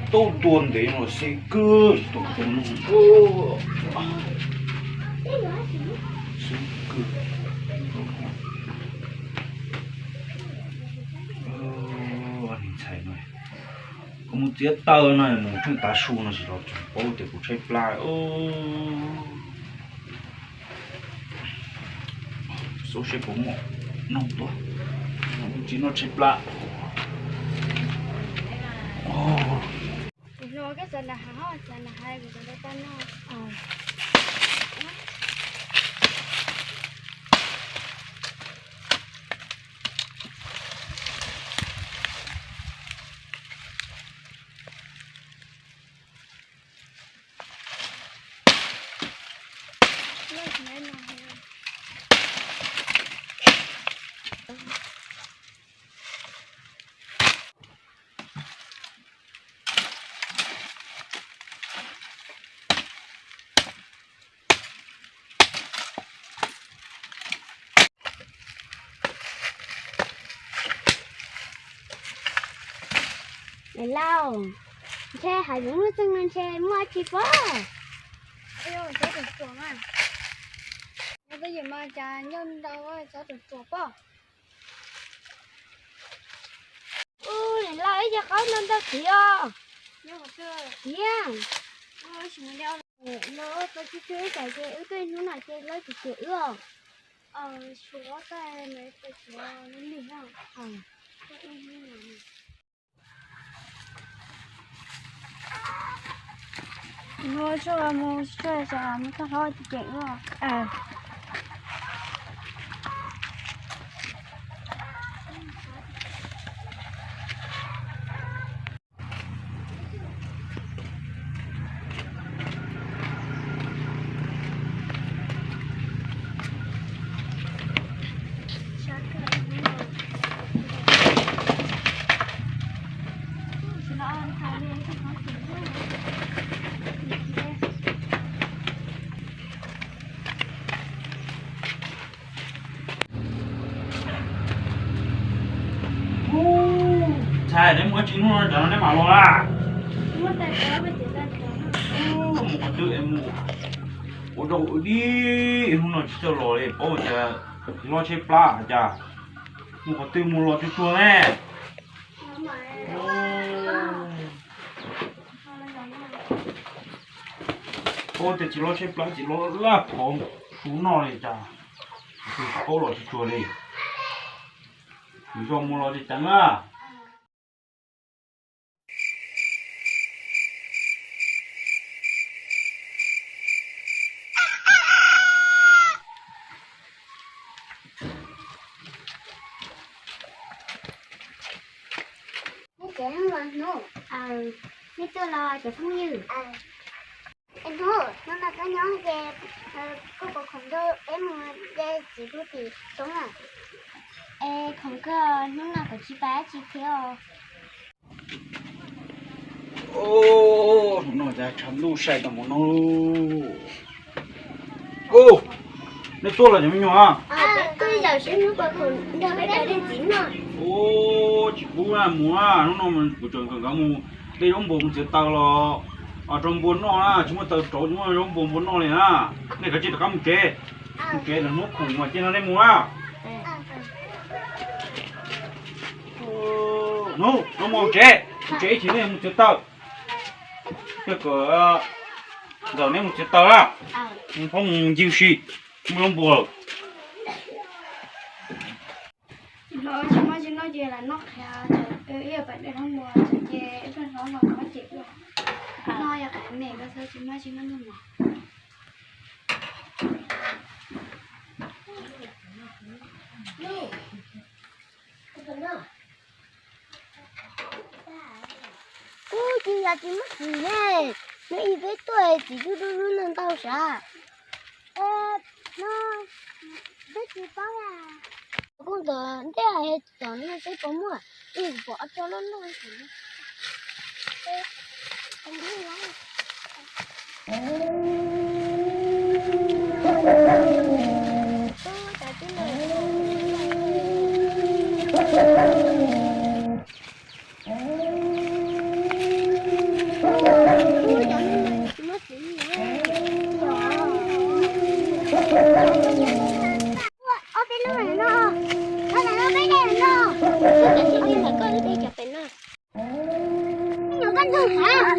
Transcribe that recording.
Tau tua ntev no xeb kawg, tau tua no xeb kawg. Ua li ntxhais no, kuv mus txiav taws no mus tsheej tav su no tsis los tseem paub tias kuv tshaib plab. Xyov seb puas muaj noog tuaj, tsis noj tshaib plab. Niam laus, ntshe hav zoov lub txeeg no ntshe muaj dab tsi pob? Yog txhob tus tsuas mas, yog twb yim mas cas nyob ntau txhob tus tsuas pob. Ub, niam laus, ib co qaub ntau ntau tiv os. Tiag. Los tau tsw tsw ib tsam ces wb tuaj ib hnub no ces lawv tsis cem wb os. Mus tsuag mus tsuag tsam mus txog hlob tsis cem wb. Ntxhais, neb mus ua tsi hnub no cov no neb mam los a? Mus qhov twg es mus ua rau ua dib hnub no tsis txawj los li, paub tias txiv hlob tshaib plab hais cas. Mus qhov twg mus los tsuag tsuag ne. Paub tias txiv hlob tshaib plab, txiv hlob laj phov su noj li cas, tsis paub los tsuag tsuag li. Kuv yog mus los li cas na. Neb tsev los Hnub, neb tuaj los cov phooj ywg. Es Hnub, hnub no koj nyob ces koj puas khoom nrog peb mus de txiv hlub tim roob na? Es khoom kawg, hnub no kuv tsis pais dab tsi thiab os. Hnub no cas tshav ntuj sai tau mus no. Neb tuaj los cov me nyuam? Tuaj ib zaug seb Hnub puas khoom nrog peb de txiv no. Tsis pub mus, hnub no kuv tseem kawm nkawd mus de zaub npua mus txiav taws los rau npua noj na, tsis muaj taws rauv, tsis muaj zaub npua npua noj li na. Nej kav tsij rov qab mus tsev, mus tsev, Hnub khoom mas cia no nej mus na. Hnub, no mus tsev, mus tsev ib chim nej mus txiav taws. Tej kom ntxawm neb mus txiav taws na, phob mus ncig si, muaj zaub npua lawm. Los tsis muaj tsis noj ces lam noj qhiav, ib yam pais de zaub npua ces ib pliag hlob los koj cem dua. Noj yog qhiav me koj txhob tsis muaj tsis noj noj mas. Kuv tsis yog tsis muaj txiv ne, hnub ib peb tuaj txiv cuj dub dub no ntau sav. No, peb tsis paub. Kuv ntawm ntej tom no seb puas muaj, kuv pom ob tsob loj loj xwb. Ob peb lub no, ob peb lub no, cov tib neeg ntawm koj wb tej cov pem no. Nyuam koj ntug hab.